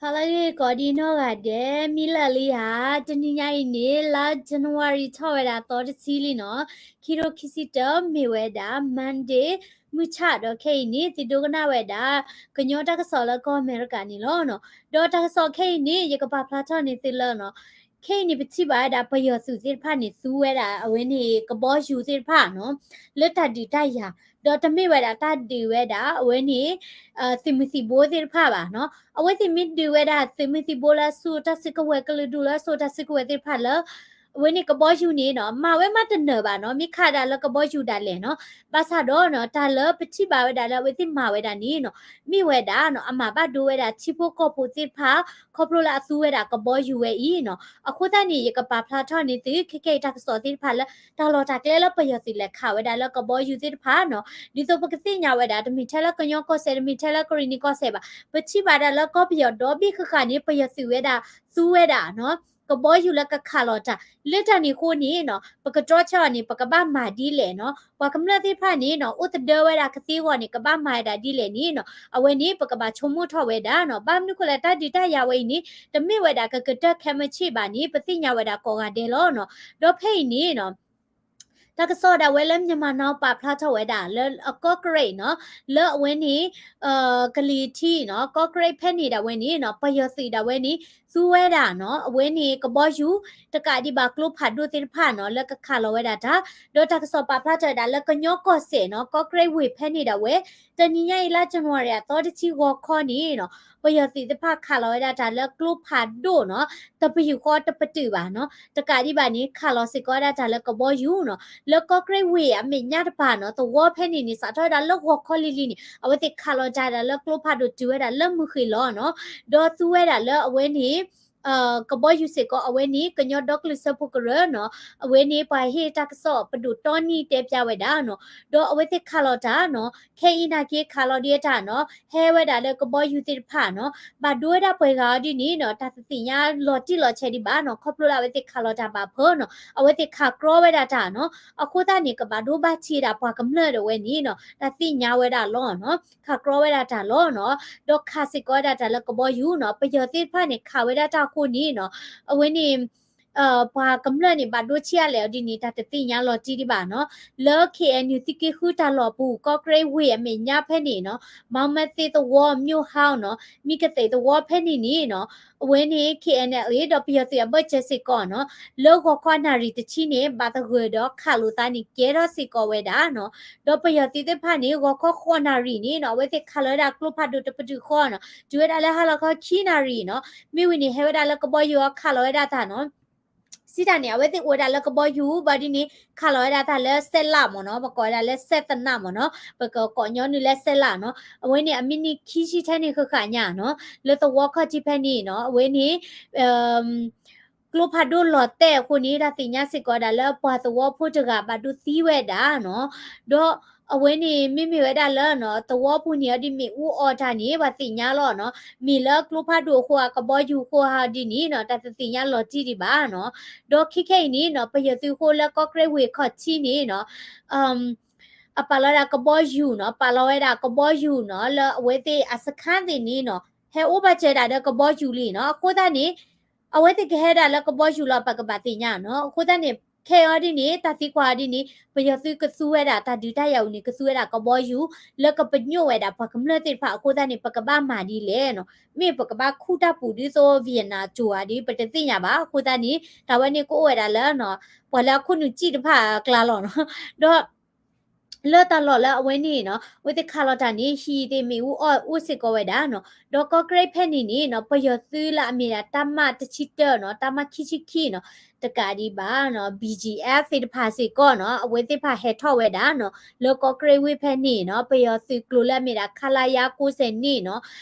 ဟါလၢအဂ့ၤ ကိးဒံနီၢ်ဂၤဒဲး, မံလၢာ်လံဧါ. တနံၤညါအံၤန့ၣ် လါ January ထီၣ်ဝဲဒၣ်သီတဆံလံနီၤ, ခံကထိခံဆံတၢ မ့ၢ်ဝဲဒၣ် Monday မုၢ်ဆၣ်ဒီး ခဲအံၤန့ၣ် သုဒိကနၣ်ဝဲဒၣ် ကညီတၢ်ကစီၣ်လၢကီၢ်အမဲရကၤန့ၣ်လီၤနီၤ. ဒီးတၢ်ကစီၣ်ခဲအံၤန့ၣ် ယကပာ်ဖျါထီၣ်န့ၢ်သုလၢနီၤ, ခဲအံၤန့ၣ် ပထံၣ်ဘၣ်ဝဲဒၣ်ပယီၤသုးသ့ၣ်တဖၣ်န့ၣ် သူဝဲဒၣ်အဝဲန့ၣ် ကဘီယူၤသ့ၣ်တဖၣ်နီၤ, လၢတၢ်ဒုးတၢ်ယၤ, ဒီးတမ့ၢ်ဝဲဒၣ်တၢ်ဒုးဝဲဒၣ် အဝဲန့ၣ် သုးမုၢ်သံၣ်ဘိသ့ၣ်တဖၣ်ဘၣ်နီၤ. အဝဲသ့ၣ်မ့ၢ်ဒုးဝဲဒၣ်သုးမုၢ်သံၣ်ဘိလၢအစိာ်တၢ်စုကဝဲၤ ကလုာ်ဒူၣ်လၢအစိာ်တၢ်စုကဝဲၤသ့ၣ်တဖၣ်လၢ အဝဲန့ၣ်ကဘီယူၤန့ၣ်နီၤ, မၤဝဲမးတနၢၤဘၣ်နီၤ, မ့ၢ်ခးဒၣ်လၢကဘီယူၤဒၣ်လဲာ်နီၤ. ဘၣ်ဆၣ်ဒီးနီၤ တၢ်လၢပထံၣ်ဘၣ်ဝဲဒၣ်လၢအဝဲသ့ၣ်မၤဝဲဒၣ်န့ၣ်နီၤ, မ့ၢ်ဝဲဒၣ်နီၤ အမၤဘၣ်ဒိဝဲဒၣ်ထံဖိကီၢ်ဖိသ့ၣ်တဖၣ် ခီဖျိလၢအသူဝဲဒၣ်ကဘီယူၤဝဲအံၤနီၤ. အဃိသတးန့ၣ် ယကပာ်ဖျါထီၣ်န့ၢ်သု ခဲကဲအံၤတၢ်ကစီၣ်သ့ၣ်တဖၣ်လၢ တၢ်လီၢ်တၢ်ကျဲလၢပယီၤသုးလဲၤခးဝဲဒၣ်လၢကဘီယူၤသ့ၣ်တဖၣ်နီၤ. ဒ်သိးပကသ့ၣ်ညါဝဲဒၣ် တမ့ၢ်ထဲလၢကညီကီၢ်စဲၣ် တမ့ၢ်ထဲလၢကရ့ၣ်နံၤကီၢ်စဲၣ်ဘၣ်, ပထံၣ်ဘၣ်ဒၣ်လၢကီၢ်ပယီၤဒီဘ့ၣ်ဃၣ်ဃၣ်န့ၣ် ပယီၤသုးဝဲဒၣ် သူဝဲဒၣ်နီၤ ကဘီယူၤလၢကခးလီၤတၢ်, လၢတၢ်န့ၣ်အဃိန့ၣ်နီၤ ပကတြီဆၢအီၤန့ၣ် ပကဘၣ်မၤဒ်လဲၣ်နီၤ. ပှၤကမျၢၢ်သ့ၣ်တဖၣ်န့ၣ်နီၤ အိၣ်သဒၢဝဲဒၣ်ကသ့အဂီၢ်န့ၣ် ကဘၣ်မၤဝဲဒၣ်ဒ်လဲၣ်န့ၣ်နီၤ, အဝဲန့ၣ် ပကဘၣ်ဆိကမိၣ်ထီၣ်ဝဲဒၣ်နီၤ. ဘၣ်မနုၤဃိလဲၣ် တၢ်ဒုးတၢ်ယၤဝဲအံၤန့ၣ် တမ့ၢ်ဝဲဒၣ်ကကတၢၢ်ခဲမုၢ်ဆ့ၣ်ဘၣ်န့ၣ် ပသ့ၣ်ညါဝဲဒၣ်ကိးဂၤဒဲးလီၤနီၤ. ဒီးဖဲအံၤန့ၣ်နီၤ တၢ်ကစီၣ်ဒၣ်ဝဲလၢ Myanmar Now ပာ်ဖျါထီၣ်ဝဲဒၣ်လၢအကီၢ်ကရ့ၣ်နီၤ, လၢအဝဲန့ၣ် ကလံၤထံးနီၤ ကီၢ်ကရ့ၣ်ဖဲန့ၣ်ဒၣ်ဝဲန့ၣ်နီၤ ပယီၤသုးဒၣ်ဝဲန့ၣ် သူဝဲဒၣ်နီၤ အဝဲန့ၣ်ကဘီယူၤ တကးဒံးဘၣ်ကျိဖးဒိၣ်သ့ၣ်တဖၣ်နီၤ လၢကခးလီၤဝဲဒၣ်တၢ်, ဒီးတၢ်ကစီၣ်ပာ်ဖျါထီၣ်ဝဲဒၣ်လၢကညီကီၢ်စဲၣ်နီၤ ကီၢ်ကရ့ၣ်ဝ့ၢ်ဖဲန့ၣ်ဒၣ်ဝဲ တနံၤညါအံၤလါ January အသီတဆံဂီၤခီန့ၣ်နီၤ ပယီၤသုးသ့ၣ်တဖၣ်ခးလီၤဝဲဒၣ်တၢ်လၢကျိဖးဒိၣ်နီၤ တပယူာ်ဃီတပတုာ်ဘၣ်နီၤ တကးဒံးဘၣ်န့ၣ် ခးလီၤစ့ၢ်ကီးဝဲဒၣ်တၢ်လၢကဘီယူၤနီၤ လၢကီၢ်ကရ့ၣ်ဝ့ၢ်အမဲာ်ညါတပၤနီၤ သဝီဖဲန့ၣ်န့ၣ် စးထီၣ်ဝဲဒၣ်လၢဂီၤခီလံၤလံၤန့ၣ် အဝဲသ့ၣ်ခးလီၤတၢ်ဒၣ်လၢကျိဖးဒိၣ်တုၤဝဲဒၣ်လၢမုၢ်ဃ့ၢ်လီၤနီၤ ဒီးသူဝဲဒၣ်လၢအဝဲန့ၣ် ကဘီယူၤစ့ၢ်ကီးအဝဲန့ၣ် ကညီဒီကလုာ်စၢဖှိၣ်ကရၢနီၤ အဝဲန့ၣ်ပှၤဟ့ၣ်တၢ်ကစီၣ်ပဒိၣ်တီနံတဲဖျါဝဲဒၣ်နီၤ ဒီးအဝဲသ့ၣ်ခးလီၤတၢ်နီၤ ခဲအံၤနာ်က့ခးလီၤဒ်တၢ်နီၤ ဟဲဝဲဒၣ်လၢကဘီယူၤသ့ၣ်တဖၣ်နီၤ ဘၣ်ဒိဝဲဒၣ်ပှဲၤဂၤအီၤဒ်န့ၣ်နီၤ တၢ်တသ့ၣ်ညါလီၤတံၢ်လီၤဆဲးဒံးဘၣ်နီၤ ခီဖျိလၢအဝဲသ့ၣ်ခးလီၤတၢ်ဘၣ်ဖၢနီၤ အဝဲသ့ၣ်ခးကြီဝဲဒၣ်တၢ်နီၤ အဃိသတးန့ၣ် ကဘၣ်ဒိဘၣ်ထံးဒၣ်ပှၤကမျၢၢ်ဒၣ်ဝဲန့ၣ်နီၤ တၢ်သ့ၣ်ညါဝဲဒၣ်လီၤနီၤ ခးကြီဝဲဒၣ်တၢ်လီၤနီၤ ဒီးခးစ့ၢ်ကီးဝဲဒၣ်တၢ်လၢကဘီယူၤနီၤ ပယီၤသ့ၣ်တဖၣ်န့ၣ် ခးဝဲဒၣ်တၢ်အဃိန့ၣ်နီၤ အဝဲန့ၣ် ပှၤကမျၢၢ်န့ၣ် ဘၣ်ဒိဆံးအါလဲၣ်အီၤဒ်န့ၣ် တၢ်တသ့ၣ်ညါလီၤတံၢ်ဒံးဘၣ်နီၤ လၢ K N U သုးက့ဃုတၢ်လီၢ်ပူၤ ကီၢ်ကရ့ၣ်ဝ့ၢ်အမဲာ်ညါဖဲန့ၣ်နီၤ မၤမသ့သဝီ မျိၣ်ဟါနီၤ မံကသ့ၣ်သဝီဖဲန့ၣ်န့ၣ်နီၤ အဝဲန့ၣ် K N L A ဒီးပယီၤသုးအဘၢၣ်စၢၤစ့ၢ်ကီးနီၤ လၢဂီၤခီနၣ်ရံၣ်တဆံန့ၣ် ဘၣ်သဂၢၢ်ဒီးခးလိာ်သးန့ၣ် ကဲထီၣ်စ့ၢ်ကီးဝဲဒၣ်နီၤ ဒီးပယီၤသုးသ့ၣ်တဖၣ်န့ၣ် ဂီၤခီဃိးနၣ်ရံၣ်န့ၣ်နီၤ အဝဲသ့ၣ်ခးလီၤဝဲဒၣ်ကျိဖးဒိၣ်တပတုာ်ဃီနီၤ တုၤဝဲဒၣ်လၢဟါလီၤခီခံနၣ်ရံၣ်နီၤ မ့ၢ်ဝံၤန့ၣ် ဟဲဝဲဒၣ်လၢကဘီယူၤအီၤခးလီၤဝဲဒၣ်တၢ်နီၤ စံးတၢ်န့ၣ် အဝဲသ့ၣ်အိၣ်ဝဲဒၣ်လၢကဘီယူၤ ဘၣ်ဒ်န့ၣ် ခးလီၤဝဲဒၣ်တၢ်လၢစဲးလးမ့ၢ်နီၤ ပကိးဝဲဒၣ်လၢစဲးသနးမ့ၢ်နီၤ ပကကိးညီနုၢ်လၢစဲးလးနီၤ အဝဲန့ၣ် အမံးနံးခံဆံထဲန့ၣ်ဃၣ်ဃၣ်ညါနီၤ လၢသဝီခီၣ်ထံးဖဲန့ၣ်နီၤ အဝဲန့ၣ် ကျိဖးဒိၣ်လီၤတဲာ်အဃိန့ၣ် တၢ်သ့ၣ်ညါစ့ၢ်ကီးဝဲဒၣ်လၢပှၤသဝီဖိတဂၤဘၣ်ဒိသံဝဲဒၣ်နီၤ ဒီးအဝဲန့ၣ်မ့မ့ၢ်ဝဲဒၣ်လၢနီၤ သဝီပူၤန့ၣ်အီၤဒ်မ့ၣ်အူအီၣ်တၢ်န့ၣ် ပှၤသ့ၣ်ညါလီၤနီၤ မ့ၢ်လၢကျိဖးဒိၣ်အဃိဧါ ကဘီယူၤအဃိဧါဒ်န့ၣ်နီၤ တၢ်တသ့ၣ်ညါလီၤတံၢ်ဒံးဘၣ်နီၤ ဒီးခဲခဲအံၤန့ၣ်နီၤ ပယီၤသုးဃိလၢကီၢ်ကရ့ၣ်ဝ့ၢ်ခီၣ်ထံးန့ၣ်နီၤ အပာ်လီၤဝဲဒၣ်ကဘီယူၤနီၤ ပာ်လီၤဝဲဒၣ်ကဘီယူၤနီၤ လၢအဝဲသ့ၣ်အစခါသ့ၣ်န့ၣ်နီၤ ဟဲအိၣ်ဘၣ်စၢၤဒၣ်ဒီးကဘီယူၤလံနီၤ အဃိသတးန့ၣ် အဝဲသ့ၣ်ကဟဲဒၣ်လၢကဘီယူၤလီၤ ပကဘၣ်သ့ၣ်ညါနီၤ အဃိသတးန့ၣ် ခဲအံၤအီၤဒ်န့ၣ် တၢ်သံကွၢ်အီၤဒ်န့ၣ် ပယီၤသုးကသူဝဲဒၣ် တၢ်ဒုးတၢ်ယၤအံၤန့ၣ် ကသူဝဲဒၣ်ကဘီယူၤ လၢကပညိၣ်ဝဲဒၣ်ပှၤကမျၢၢ်သ့ၣ်တဖၣ်အဃိသတးန့ၣ် ပကဘၣ်မၤဒ်လဲၣ်နီၤ မ့ၢ်ပကဘၣ်ခူၣ်တၢ်ပူၤဒ်သိး Vietnam ကၠိၤဧါဒ် ပတသ့ၣ်ညါဘၣ် အဃိသတးန့ၣ် တၢ်ဝဲန့ၣ်ကအိၣ်ဝဲဒၣ်လၢ ပှၤလၢအခိၣ်နူာ်စံၣ်တဖၣ်အကျါလီၤနီၤ ဒီး လၢတၢ်လီၢ်လၢအဝဲန့ၣ်နီၤ အဝဲသ့ၣ်ခးလီၤတၢ်န့ၣ် ဟံၣ်သ့ၣ်မ့ၣ်အူအီၣ်အိၣ်စ့ၢ်ကီးဝဲဒၣ်နီၤ ဒီးကီၢ်ကရ့ၣ်ဖဲန့ၣ်န့ၣ်နီၤ ပယီၤသုးလၢအမ့ၢ်ဒၣ် တပ်မ တဆံတၢနီၤ တပ်မ ခံဆံခံနီၤ တကးဒံးဘၣ်နီၤ B G F သ့ၣ်တဖၣ်စ့ၢ်ကီးနီၤ အဝဲသ့ၣ်တဖၣ်ဟဲထီၣ်ဝဲဒၣ်နီၤ လၢကီၢ်ကရ့ၣ်ဝ့ၢ်ဖဲန့ၣ်နီၤ ပယီၤသုးကျိၤလၢအမ့ၢ်ဒၣ် ခလရ ကိုးဆယ်နှစ်နီၤ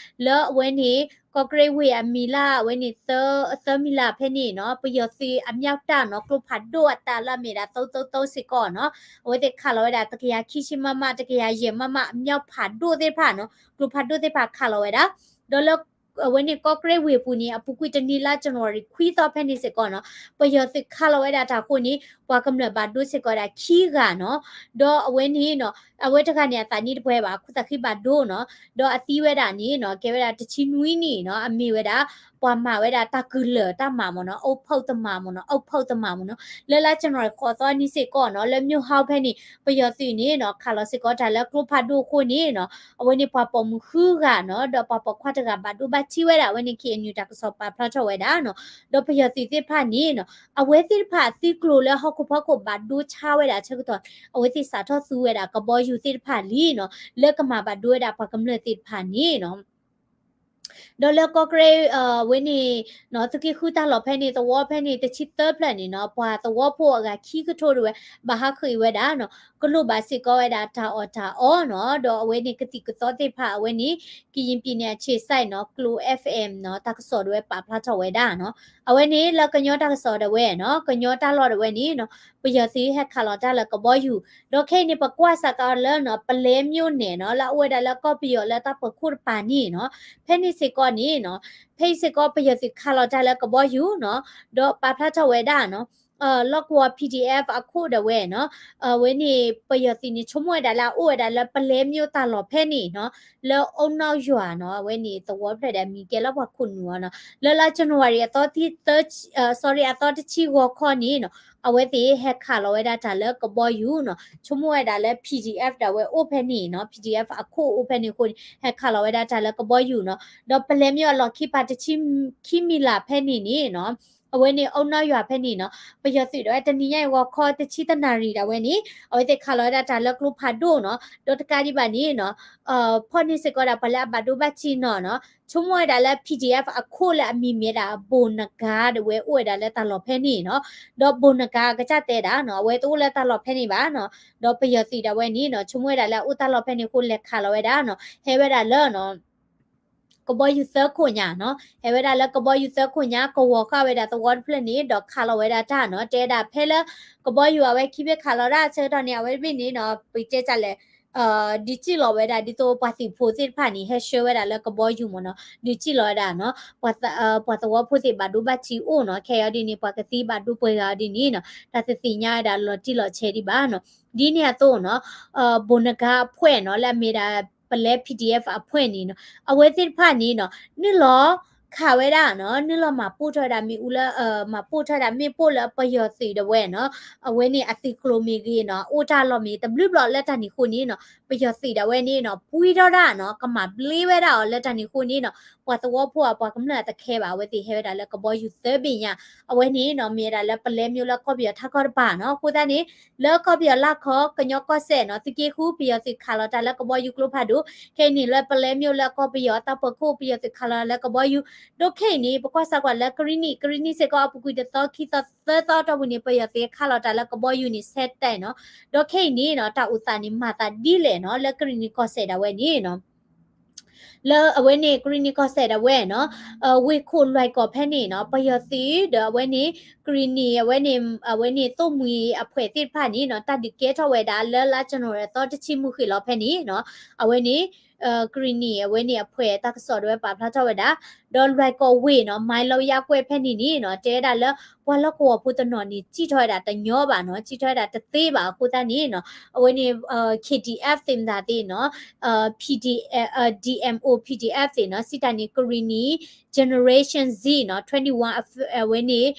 လၢအဝဲန့ၣ် ကီၢ်ကရ့ၣ်ဝ့ၢ်အမံၤလၢ် အဝဲန့ၣ် သၢ သၢမံၤလၢ်ဖဲန့ၣ်နီၤ ပယီၤသုးအမြောက်တပ်နီၤ ကျိဖးဒိၣ်အတၢ်လၢအမ့ၢ်ဒၣ် သုံးသုံးသုံး စ့ၢ်ကီးနီၤ အဝဲသ့ၣ်ခးလီၤဝဲဒၣ် တကယၤခံဆံ မမ တကယၤယဲၢ် မမ အမြောက်ဖးဒိၣ်သ့ၣ်တဖၣ်နီၤ ကျိဖးဒိၣ်သ့ၣ်တဖၣ်ခးလီၤဝဲဒၣ် ဒီးလၢ အဝဲန့ၣ်ကီၢ်ကရ့ၣ်ဝ့ၢ်ပူၤန့ၣ် အပူၤကွံာ်တနံၤလါ January ခွံသီဖဲန့ၣ်စ့ၢ်ကီးနီၤ, ပယီၤသုးခးလီၤဝဲဒၣ်တၢ်အဃိန့ၣ် ပှၤကမျၢၢ်ဘၣ်ဒိစ့ၢ်ကီးဝဲဒၣ်ခံဂၤနီၤ, ဒီးအဝဲန့ၣ်နီၤ အဝဲတဂၤန့ၣ် အသးနံၣ်တပှဲၤဘၣ် အခိၣ်သးဃံဘၣ်ဒိနီၤ, ဒီးအသံဝဲဒၣ်န့ၣ်နီၤ ကဲဝဲဒၣ်တဆံနွံနံၣ်နီၤ, အမ့ၢ်ဝဲဒၣ် ပှၤမၤဝဲဒၣ်တၢ်ကုၢ်လၢာ်တၢ်မၤမ့ၢ်နီၤ, အုပ်ဖုတ်သမားမ့ၢ်နီၤ, အုပ်ဖုတ်သမားမ့ၢ်နီၤ, လၢလါ January ဃိးသီနံၤစ့ၢ်ကီးနီၤ လၢ မြို့ဟောင်း ဖဲန့ၣ် ပယီၤသုးန့ၣ်နီၤ ခးလီၤစ့ၢ်ကီးတၢ်လၢကျိဖးဒိၣ်အဃိန့ၣ်နီၤ အဝဲန့ၣ်ပှၤပိာ်မုၣ်ဃုဂၤနီၤ ဒီးပှၤပိာ်ခွါတဂၤဘၣ်ဒိဘၣ်ထံးဝဲဒၣ် အဝဲန့ၣ် K N U တၢ်ကစီၣ်ပာ်ဖျါထီၣ်ဝဲဒၣ်နီၤ, ဒီးပယီၤသုးသ့ၣ်တဖၣ်န့ၣ်နီၤ အဝဲသ့ၣ်တဖၣ်အသုးကျိၤလၢဟီၣ်ခိၣ်ဖီခိၣ်ဘၣ်ဒိဆါဝဲဒၣ်အဆၢကတီၢ် အဝဲသ့ၣ်စးထီၣ်သူဝဲဒၣ်ကဘီယူၤသ့ၣ်တဖၣ်လံနီၤ လၢကမၤဘၣ်ဒိဝဲဒၣ်ပှၤကမျၢၢ်သ့ၣ်တဖၣ်န့ၣ်နီၤ ဒီးလၢကီၢ်ကရ့ၣ် အဝဲန့ၣ်နီၤ သုးက့ဃုတၢ်လီၢ်ဖဲန့ၣ် သဝီဖဲန့ၣ် တဆံသၢဖျၢၣ်န့ၣ်နီၤ ပှၤသဝီဖိအဂၤခံကထိတဝဲ ဘၣ်ဟးဃ့ၢ်ဝဲဒၣ်နီၤ ကလိၣ်ဘၣ်စ့ၢ်ကီးဝဲဒၣ်တၢ်အီၣ်တၢ်အီနီၤ ဒီးအဝဲန့ၣ်ကသံၣ်ကသီသ့ၣ်တဖၣ် အဝဲန့ၣ် ကရင်ပြည်နယ်အခြေစိုက်နီၤ ကျိ F M နီၤ တၢ်ကစီၣ်ဒၣ်ဝဲပာ်ဖျါထီၣ်ဝဲဒၣ်နီၤ အဝဲန့ၣ်လၢကညီတၢ်ကစီၣ်ဒၣ်ဝဲနီၤ ကညီတၢ်လီၢ်ဒၣ်ဝဲန့ၣ်နီၤ ပယီၤသုးဟဲခးလီၤတၢ်လၢကဘီယူၤ ဒီးခဲအံၤန့ၣ် ပကွၢ်စးကီးလၢနီၤ ပလဲမြို့နယ်နီၤ လၢအအိၣ်ဝဲဒၣ်လၢကီၢ်ပယီၤလၢတၢ်ပၢၤခိၣ်တပၤန့ၣ်နီၤ ဖဲန့ၣ်စ့ၢ်ကီးန့ၣ်နီၤ ဖဲအံၤစ့ၢ်ကီးပယီၤသုးခးလီၤတၢ်လၢကဘီယူၤနီၤ ဒီးပာ်ဖျါထီၣ်ဝဲဒၣ်နီၤ လီၢ်ကဝီၤ P D F အခိၣ်ဒၣ်ဝဲနီၤ အဝဲန့ၣ် ပယီၤသုးန့ၣ် ဆိကမိၣ်ဝဲဒၣ်လၢအအိၣ်ဝဲဒၣ်လၢပလဲမြို့တၢ်လီၢ်ဖဲန့ၣ်နီၤ လၢအူးနီၣ်ယွၤနီၤ အဝဲန့ၣ်သဝီဖျၢၣ်ဒီးအမံၤကဲလၢပှၤခိၣ်နူာ်အီၤနီၤ လၢလါ January အသီတဆံ sorry အသီတဆံဂီၤခီန့ၣ်နီၤ အဝဲသ့ၣ်ဟဲခးလီၤဝဲဒၣ်တၢ်လၢကဘီယူၤနီၤ ဆိကမိၣ်ဝဲဒၣ်လၢ P D F ဒၣ်ဝဲအိၣ်ဖဲန့ၣ်နီၤ P D F အခိၣ်အိၣ်ဖဲန့ၣ်အဃိန့ၣ် ဟဲခးလီၤဝဲဒၣ်တၢ်လၢကဘီယူၤနီၤ ဒီးပလဲမြို့အလီၢ်ခံပၤတဆံခံမံၤလးဖဲန့ၣ်န့ၣ်နီၤ အဝဲန့ၣ်အူးနီၣ်ယွၤဖဲန့ၣ်နီၤ ပယီၤသုးဒၣ်ဝဲတနံၤညါအံၤဂီၤခီတဆံတနၣ်ရံၣ်ဒၣ်ဝဲန့ၣ် အဝဲသ့ၣ်ခးလီၤဝဲဒၣ်တၢ်လၢကျိဖးဒိၣ်နီၤ ဒီးတကးဒံးဘၣ်န့ၣ်နီၤ ဖီၣ်န့ၢ်စ့ၢ်ကီးဒၣ်ပှၤလၢအဘၣ်ဒိဘၣ်ထံးနီၤနီၤ ဆိကမိၣ်ဝဲဒၣ်လၢ P D F အခိၣ်လၢအမံၤမ့ၢ်ဒၣ် ဘိၣ်နဂါဒၣ်ဝဲအိၣ်ဝဲဒၣ်လၢတၢ်လီၢ်ဖဲန့ၣ်နီၤ ဒီးဘိၣ်နဂါအကစၢ်တဲဒၣ်နီၤ အဝဲတအိၣ်လၢတၢ်လီၢ်ဖဲန့ၣ်ဘၣ်နီၤ ဒီးပယီၤသုးဒၣ်ဝဲန့ၣ်နီၤ ဆိကမိၣ်ဝဲဒၣ်လၢအအိၣ်တၢ်လီၢ်ဖဲန့ၣ်အဃိလဲၤခးလီၤဝဲဒၣ်နီၤ ဟဲဝဲဒၣ်လၢနီၤ ကဘီယူၤသၢခိၣ်ညါနီၤ ဟဲဝဲဒၣ်လၢကဘီယူၤသၢခိၣ်ညါ ကဝီၤဃာ်ဝဲဒၣ်သဝီတဖျၢၣ်န့ၣ် ဒီးခးလီၤဝဲဒၣ်တၢ်နီၤ တဲဒၣ်ဖဲလၢ ကဘီယူၤအဝဲခံဘ့ၣ်ခးလီၤဒၣ်အဆၢကတီၢ်န့ၣ် အဝဲတဘ့ၣ်န့ၣ်နီၤ ပတဲတၢ်လဲၣ် ဒုးစံၣ်လီၤဝဲဒၣ် ဒ်သိးပှၤသုးဖိသ့ၣ်တဖၣ်န့ၣ် ဟဲဆှၢဝဲဒၣ်လၢကဘီယူၤမ့ၢ်နီၤ ဒုးစံၣ်လီၤဝဲဒၣ်နီၤ ပှၤသဝီဖိသ့ၣ်ဘၣ်ဒိဘၣ်ထံးအိၣ်နီၤ ခဲအံၤဒ်န့ၣ် ပှၤကသံဘၣ်ဒိပှဲၤဂၤဒ်န့ၣ်နီၤ တၢ်တသ့ၣ်ညါဝဲဒၣ်လီၤတံၢ်လီၤဆဲးဒံးဘၣ်နီၤ ဒ်န့ၣ်အသိးနီၤ ဘိၣ်နဂါအဖှဲၣ်နီၤ လၢအမ့ၢ်ဒၣ် ပလဲ P D F အဖှဲၣ်န့ၣ်နီၤ အဝဲသ့ၣ်တဖၣ်န့ၣ်နီၤ နုာ်လီၤခးဝဲဒၣ်နီၤ နုာ်လီၤမၤပိၢ်ထီၣ်ဝဲဒၣ်မ့ၣ်အူလၢ မၤပိၢ်ထီၣ်ဝဲဒၣ်မ့ၣ်ပိၢ်လၢပယီၤသုးဒၣ်ဝဲနီၤ အဝဲန့ၣ်အသုးကျိၤမ့ၢ်ဂ့ၤနီၤ အအိၣ်တၢ်လီၢ်မ့ၢ်တဘျုးဘျီလၢတၢ်န့ၣ်အဃိန့ၣ်နီၤ ပယီၤသုးဒၣ်ဝဲန့ၣ်နီၤ ပှံထီၣ်ဒၣ်နီၤ ကမၤဘျ့ဝဲဒၣ်အီၤလၢတၢ်န့ၣ်အဃိန့ၣ်နီၤ ပှၤသဝီဖိအပှၤကမျၢၢ်အတခဲဘၣ် အဝဲသ့ၣ်ဟဲဝဲဒၣ်လၢကဘီယူၤသၢဘ့ၣ်ညါ အဝဲန့ၣ်နီၤ မ့ၢ်ဝဲဒၣ်လၢပလဲမ့ၢ်လၢကီၢ်ပယီၤထးခီတပၤနီၤ အဃိသတးန့ၣ် လၢကီၢ်ပယီၤလၢခီ ကညီကီၢ်စဲၣ်နီၤ သုးက့ဃု ပယီၤသုးခးလီၤတၢ်လၢကဘီယူၤကျိဖးဒိၣ် ခဲအံၤန့ၣ်လၢပလဲမ့ၢ်လၢကီၢ်ပယီၤတၢ်ပၢၤခိၣ် ပယီၤသုးခးလီၤတၢ်လၢကဘီယူၤ ဒီးခဲအံၤန့ၣ် ပကွၢ်စးကွၢ်လၢကရံၣ်နံၣ် ကရံၣ်နံၣ်စ့ၢ်ကီးအပူၤကွံာ်တသီခံသီသၢသီတီၢ်ပူၤန့ၣ် ပယီၤသုးခးလီၤတၢ်လၢကဘီယူၤန့ၣ် ဆဲးတဲာ်နီၤ ဒီးခဲအံၤန့ၣ်နီၤ တၢ်အိၣ်သးန့ၣ် မၤသးဒ်လဲၣ်နီၤ လၢကရံၣ်နံၣ်ကီၢ်စဲၣ်ဒၣ်ဝဲန့ၣ်နီၤ လၢအဝဲန့ၣ်ကရံၣ်နံၣ်ကီၢ်စဲၣ်ဒၣ်ဝဲနီၤ ဝ့ၢ်ခိၣ်လွဲၢ်ကီၢ်ဖဲန့ၣ်နီၤ ပယီၤသုးဒီးအဝဲန့ၣ် ကရံၣ်နံၣ် အဝဲန့ၣ် အဝဲန့ၣ်သိၣ်မှံၤအဖှဲၣ်သ့ၣ်တဖၣ်န့ၣ်နီၤ တၢ်ဒုးကဲထီၣ်ဝဲဒၣ်လၢလါ January သီတဆံမုၢ်ဃ့ၢ်လီၤဖဲန့ၣ်နီၤ အဝဲန့ၣ် ကရံၣ်နံၣ် အဝဲန့ၣ်အဖှဲၣ်တၢ်ကစီၣ်ဒၣ်ဝဲပာ်ဖျါထီၣ်ဝဲဒၣ် ဒီးလွဲၢ်ကီၢ်ဝ့ၢ်နီၤ မၤလီယါကွဲးဖဲန့ၣ်န့ၣ်နီၤ တဲဝဲဒၣ်လၢ ပှၤလီၢ်ကဝီၤဖိတနီၤန့ၣ် စံၣ်ထီၣ်ဝဲဒၣ်တညီဘၣ်နီၤ စံၣ်ထီၣ်ဝဲဒၣ်တသ့ဘၣ်အဃိသတးန့ၣ်နီၤ အဝဲန့ၣ် K D F သ့ၣ်မတၤသ့ၣ်နီၤ P D D M O P D F သ့ၣ်နီၤ စံးတၢ်န့ၣ် ကရံၣ်နံၣ် Generation Z နီၤ twenty one အဝဲန့ၣ်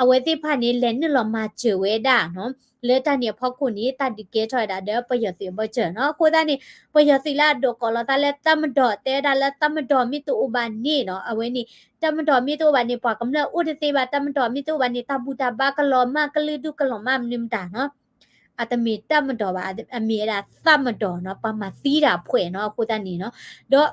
အဝဲသ့ၣ်တဖၣ်န့ၣ် လဲၤနုာ်လီၤမၤစၢၤဝဲဒၣ်နီၤ လၢတၢ်န့ၣ်အဖီခိၣ်န့ၣ် တၢ်ဒုးကဲထီၣ်ဝဲဒၣ်ဒီးပယီၤသုးအဘၢၣ်စၢၤနီၤ အဃိသတးန့ၣ် ပယီၤသုးလၢအဒိးကိးလီၤသးလၢ တပ်မတော် တဲဝဲဒၣ်လၢ တပ်မတော် မ့ၢ်တအိၣ်ဘၣ်န့ၣ်နီၤ အဝဲန့ၣ် တပ်မတော် မ့ၢ်တအိၣ်ဘၣ်န့ၣ် ပှၤကမျၢၢ်အိၣ်တသ့ဘၣ် တပ်မတော် မ့ၢ်တအိၣ်ဘၣ်န့ၣ် တၢ်ဘူၣ်တၢ်ဘါကလီၤမၢ် ကလုာ်ဒူၣ်ကလီၤမၢ်မနုၤမတၤနီၤ အတမ့ၢ် တပ်မတော် ဘၣ် အမ့ၢ်ဝဲဒၣ် တပ်မတော် နီၤ ပှၤမၤသံတၢ်အဖှဲၣ်နီၤ အဃိသတးန့ၣ်နီၤ ဒီး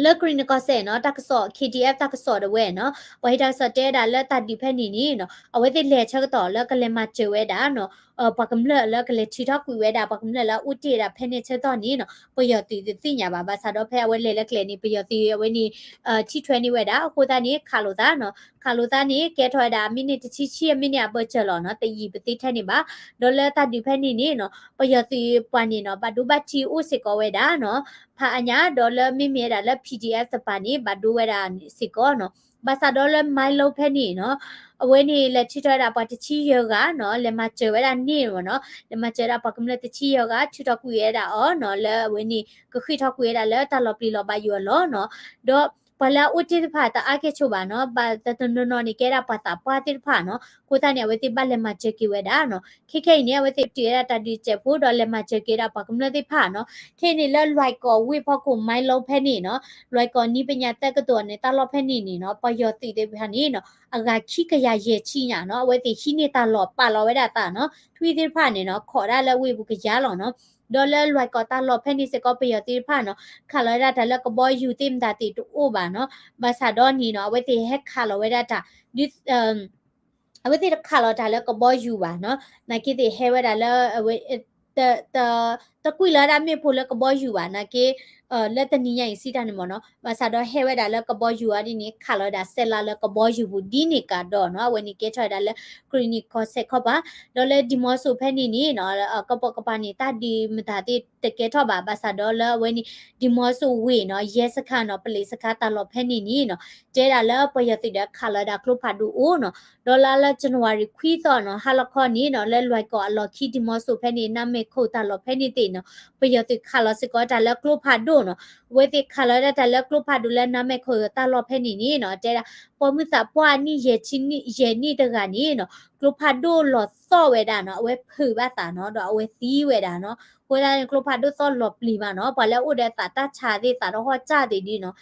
လၢကရံၣ်နံၣ်ကီၢ်စဲၣ်နီၤ တၢ်ကစီၣ် K D F တၢ်ကစီၣ်ဒၣ်ဝဲနီၤ ပှၤဟ့ၣ်တၢ်ကစီၣ်တဲဝဲဒၣ်လၢတၢ်ဒုးဖဲန့ၣ်န့ၣ်နီၤ အဝဲသ့ၣ်လဲၤဆၢကတီၢ်လၢကလဲၤမၤစၢၤဝဲဒၣ်နီၤ ပှၤကမျၢၢ်လၢကလဲၤထုးထီၣ်ကွံာ်ဝဲဒၣ် ပှၤကမျၢၢ်လၢအအိၣ်တ့ၢ်ဝဲဒၣ်ဖဲန့ၣ်ဆၢကတီၢ်န့ၣ်နီၤ ပယီၤသုးတသ့ၣ်ညါဘၣ် ဘၣ်ဆၣ်ဒီးဖဲအဝဲလဲၤလၢကျဲန့ၣ် ပယီၤသုးအဝဲန့ၣ် ထံၣ်ထွဲန့ၢ်ဝဲဒၣ် အဃိသတးန့ၣ် ခးလိာ်သးနီၤ ခးလိာ်သးန့ၣ် ကဲထီၣ်ဝဲဒၣ် မံးနံးတဆံဆံ မံးနံးအဘၢၣ်စၢၤလီၤနီၤ တယံာ်ပသ့ထဲန့ၣ်ဘၣ် ဒီးလၢတၢ်ဒုးဖဲန့ၣ်န့ၣ်နီၤ ပယီၤသုးပှၤန့ၣ်နီၤ ဘၣ်ဒိဘၣ်ထံးအိၣ်စ့ၢ်ကီးဝဲဒၣ်နီၤ ဖးအါညါ ဒီးလၢမ့မ့ၢ်ဝဲဒၣ်လၢ P D F တပၤန့ၣ် ဘၣ်ဒိဝဲဒၣ်စ့ၢ်ကီးနီၤ. ဘၣ်ဆၣ်ဒီးလၢ Milo ဖဲန့ၣ်နီၤ အဝဲန့ၣ်လဲၤထုးထီၣ်ဝဲဒၣ်ပှၤတဆံယဲၢ်ဂၤနီၤ လဲၤမၤစၢၤဝဲဒၣ်န့ၣ်မ့ၢ်နီၤ လဲၤမၤစၢၤဝဲဒၣ်ပှၤကမျၢၢ်တဆံယဲၢ်ဂၤ ထုးထီၣ်ကွံာ်ဝဲဒၣ်အီၤနီၤ လၢအဝဲန့ၣ် ကဃ့ၢ်ထီၣ်ကွံာ်ဝဲဒၣ်လၢတၢ်လီၤပျံၤလီၤဘၣ်ယိၣ်အလီၢ်နီၤ. ဒီးပှၤလၢအအိၣ်တ့ၢ်တဖၣ်တအါကဲၣ်ဆိးဘၣ်နီၤ ဘၣ်တနီၤနီၤန့ၣ် ကဲဒၣ်ပှၤသးပှၢ်သ့ၣ်တဖၣ်နီၤ အဃိသတးန့ၣ် အဝဲသ့ၣ်ဘၣ်လဲၤမၤစၢၤက့ၤဝဲဒၣ်နီၤ. ခဲခဲအံၤန့ၣ် အဝဲသ့ၣ်တုၤဝဲဒၣ်တၢ်ဒုးစဲးဖိ ဒီးလဲၤမၤစၢၤက့ၤဝဲဒၣ်ပှၤကမျၢၢ်သ့ၣ်တဖၣ်နီၤ. ခဲအံၤန့ၣ် လၢလွဲၢ်ကီၢ်ဝ့ၢ်ဖီခိၣ် Milo ဖဲန့ၣ်နီၤ လွဲၢ်ကီၢ်နံပညာတက္ကသိုလ်န့ၣ် တၢ်လီၢ်ဖဲန့ၣ်န့ၣ်နီၤ ပယီၤသုးသ့ၣ်တဖၣ်န့ၣ်နီၤ အဂၤခံကယၤယဲၢ်ဆံညါနီၤ အဝဲသ့ၣ်ဟံးန့ၢ်တၢ်လီၢ်ပာ်လီၤဝဲဒၣ်အသးနီၤ ထွံၣ်သ့ၣ်တဖၣ်န့ၣ်နီၤ ခိးဒၣ်လၢဝ့ၢ်ပူၤကယၤလီၤနီၤ. ဒီးလၢလွဲၢ်ကီၢ်တၢ်လီၢ်ဖဲန့ၣ်စ့ၢ်ကီး ပယီၤသ့ၣ်တဖၣ်နီၤ ခးလီၤဝဲဒၣ်တၢ်လၢကဘီယူၤသ့ၣ်မတၤသ့ၣ်တအိၣ်ဘၣ်နီၤ. ဘၣ်ဆၣ်ဒီးန့ၣ်နီၤ အဝဲသ့ၣ်ဟဲခးလီၤဝဲဒၣ်တၢ် ဒ် အဝဲသ့ၣ်တခးလီၤတၢ်လၢကဘီယူၤဘၣ်နီၤ နာ်က့သ့ၣ်ဟဲဝဲဒၣ်လၢ တ တကွံာ်လီၤဝဲဒၣ်မ့ၣ်ပိၢ်လၢကဘီယူၤဘၣ် နာ်က့ လၢတနံၤညါအံၤစံးတၢ်န့ၣ်မ့ၢ်နီၤ ဘၣ်ဆၣ်ဒီးဟဲဝဲဒၣ်လၢကဘီယူၤအီၤဒ်န့ၣ် ခးလီၤဝဲဒၣ်စဲးလါလၢကဘီယူၤပူၤဒ်န့ၣ်ကဒီးနီၤ အဝဲန့ၣ်ကဲထီၣ်ဝဲဒၣ်လၢ ကရံၣ်နံၣ်ကီၢ်စဲၣ်ခီပၤ ဒီးလၢဒံၤမီစိၣ်ဖဲန့ၣ်န့ၣ်နီၤ ကပိာ်ကပၤန့ၣ် တၢ်ဒုးမတၤသ့ၣ်တကဲထီၣ်ဘၣ် ဘၣ်ဆၣ်ဒီးလၢအဝဲန့ၣ် ဒံၤမီစိၣ်ဝ့ၢ်နီၤ ယဲစခါနီၤ ပလံးစခါတၢ်လီၢ်ဖဲန့ၣ်န့ၣ်နီၤ တဲဒၣ်လၢပယီၤသုးဒီးခးလီၤဝဲဒၣ်ကျိဖးဒိၣ်အိၣ်နီၤ ဒီးလၢလါ January ခွံသီနီၤ ဟါလီၤခီန့ၣ်နီၤ လၢလွဲၢ်ကီၢ်အလီၢ်ခံ ဒံၤမီစိၣ်ဖဲန့ၣ် နါမဲာ်ခိၣ်တၢ်လီၢ်ဖဲန့ၣ်သ့ၣ်နီၤ ပယီၤသုးခးလီၤစ့ၢ်ကီးတၢ်လၢကျိဖးဒိၣ်နီၤ အဝဲသ့ၣ်ခးလီၤဝဲဒၣ်တၢ်လၢကျိဖးဒိၣ်လၢနါမဲာ်ခိၣ်တၢ်လီၢ်ဖဲန့ၣ်န့ၣ်နီၤ တဲဒၣ် ပိာ်မုၣ်သးပှၢ်အနံၣ်ယဲၢ်ဆံ ယဲၢ်နံၣ်တဂၤန့ၣ်နီၤ ကျိဖးဒိၣ်လီၤသီၣ်ဝဲဒၣ်နီၤ အဝဲဖုးဘၣ်သးနီၤ ဒီးအဝဲသံဝဲဒၣ်နီၤ အဃိသတးန့ၣ် ကျိဖးဒိၣ်သီၣ်လီၤပျံၤမးနီၤ ပှၤလၢအအိၣ်ဒီးသးတၢ်ဆါသ့ၣ် သးတဟီၣ်ကၢ်သ့ၣ်ဒ်နီၤ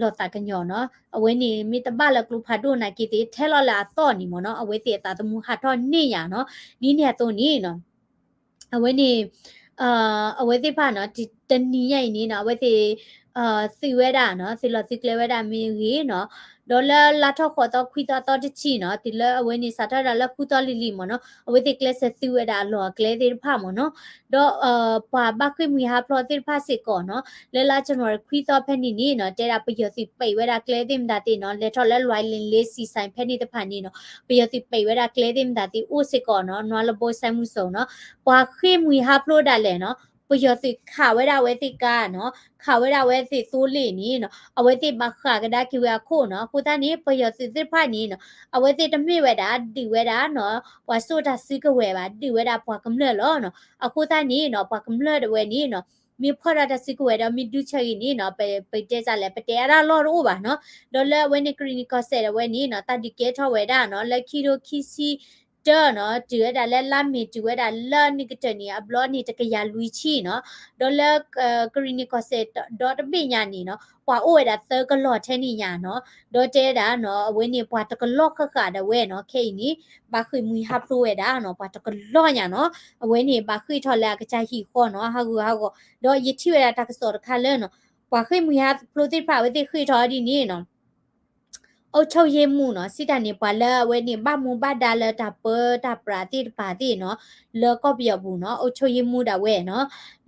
လီၤသးကညီၤနီၤ အဝဲန့ၣ်မ့ၢ်တဘၣ်လၢကျိဖးဒိၣ်နာ်က့သ့ၣ် ထဲလီၤလၢအသီၣ်န့ၣ်မ့ၢ်နီၤ အဝဲသ့ၣ်အသးသမူဟးထီၣ်န့ၢ်ယၤနီၤ ဒ်န့ၣ်အသိးန့ၣ်နီၤ အဝဲန့ၣ် အဝဲသ့ၣ်တဖၣ်နီၤ တနံၤညါအံၤန့ၣ်နီၤ အဝဲသ့ၣ် သုးဝဲဒၣ်နီၤ သုးလီၢ်သုးကျဲဝဲဒၣ်မ့ၢ်ဂ့ၤနီၤ ဒီးလၢလါထီၣ်ဃိးသီခွံသီသီတဆံနီၤ တုၤလၢအဝဲန့ၣ်စးထီၣ်ဝဲဒၣ်လၢဃုသီလံၤလံၤမ့ၢ်နီၤ အဝဲသ့ၣ်ကျဲးစၢးသုးဝဲဒၣ်အလီၢ်အကျဲသ့ၣ်တဖၣ်မ့ၢ်နီၤ ဒီး ပှၤဘၣ်ဃ့ၢ်မှံဟးဖျိးသ့ၣ်တဖၣ်စ့ၢ်ကီးနီၤ လၢလါ January ခွံသီဖဲန့ၣ်န့ၣ်နီၤ တဲဒၣ်ပယီၤသုးပဲာ်ဝဲဒၣ်ကျဲသ့ၣ်မတၤသ့ၣ်နီၤ လဲၤထီၣ်လၢလွဲၢ်လ့ၣ်လ့စံၣ်စဲးဖဲန့ၣ်တဖၣ်န့ၣ်နီၤ ပယီၤသုးပဲာ်ဝဲဒၣ်ကျဲသ့ၣ်မတၤသ့ၣ်အိၣ်စ့ၢ်ကီးနီၤ နွါလဘိစဲမူစိၤနီၤ ပှၤဃ့ၢ်မှံဟးဖျိးဒၣ်လဲာ်နီၤ ပယီၤသုးခးဝဲဒၣ်အဝဲသ့ၣ်ကါနီၤ ခးဝဲဒၣ်အဝဲသ့ၣ်သိလ့ၣ်န့ၣ်နီၤ အဝဲသ့ၣ်ဘၣ်ဃးကဒါက့ၤဝဲအခိၣ်နီၤ အဃိသတးန့ၣ် ပယီၤသုးသ့ၣ်တဖၣ်န့ၣ်နီၤ အဝဲသ့ၣ်တမ့ၢ်ဝဲဒၣ်ဒုးဝဲဒၣ်နီၤ ပှၤစိာ်တၢ်စုကဝဲၤဘၣ် ဒုးဝဲဒၣ်ပှၤကမျၢၢ်လီၤနီၤ အဃိသတးန့ၣ်နီၤ ပှၤကမျၢၢ်ဒၣ်ဝဲန့ၣ်နီၤ မ့ၢ်ဖီၣ်ဒီးတၢ်စုကဝဲၤဒီးမ့ၢ်ဒုးဆၢဂ့ၤန့ၣ်နီၤ ပတဲစ့ၢ်လဲၣ် ပတဲအါဒၣ်လီၢ်တအိၣ်ဘၣ်နီၤ ဒီးလၢအဝဲန့ၣ်ကရံၣ်နံၣ်ကီၢ်စဲၣ်ဒၣ်ဝဲန့ၣ်နီၤ တၢ်ဒုးကဲထီၣ်ဝဲဒၣ်နီၤ လၢခံထိခံဆံ တၢနီၤ တုၤဝဲဒၣ်လၢလါမ့ၤ တုၤဝဲဒၣ်လၢနံၣ်ကတၢၢ်န့ၣ် အဘျီန့ၣ် တကယၤလွံၢ်ဆံနီၤ ဒီးလၢ ကရံၣ်နံၣ်ကီၢ်စဲၣ်ဒီတဘ့ၣ်ညါန့ၣ်နီၤ ပှၤအိၣ်ဝဲဒၣ်သၢကလီၢ်ထဲန့ၣ်ညါနီၤ ဒီးတဲဒၣ်နီၤ အဝဲန့ၣ်ပှၤတကလီၢ်ဃၣ်ဃၣ်ဒၣ်ဝဲနီၤ ခဲအံၤန့ၣ် ဘၣ်ဃ့ၢ်မှံဟးဖျိးဝဲဒၣ်နီၤ ပှၤတကလီၢ်ညါနီၤ အဝဲန့ၣ်ဘၣ်ဃ့ၢ်ထီၣ်လၢအကစၢ်ဟံၣ်ဃီနီၤ ဟးဂူာ်ဟးဂီၤ ဒီးယထံၣ်ဝဲဒၣ်တၢ်ကစီၣ်တခါလၢနီၤ ပှၤဃ့ၢ်မှံဟးဖျိးသ့ၣ်တဖၣ်အဝဲသ့ၣ်ဃ့ၢ်ထီၣ်ဒ်န့ၣ်နီၤ အုပ်ချုပ်ရေးမှူးနီၤ စံးတၢ်န့ၣ် ပှၤလၢအဝဲန့ၣ် ဘၣ်မူဘၣ်ဒါလၢတၢ်ပၢတၢ်ပြးသ့ၣ်တဖၣ်သ့ၣ်နီၤ လၢကီၢ်ပယီၤပူၤနီၤ အုပ်ချုပ်ရေးမှူးဒၣ်ဝဲနီၤ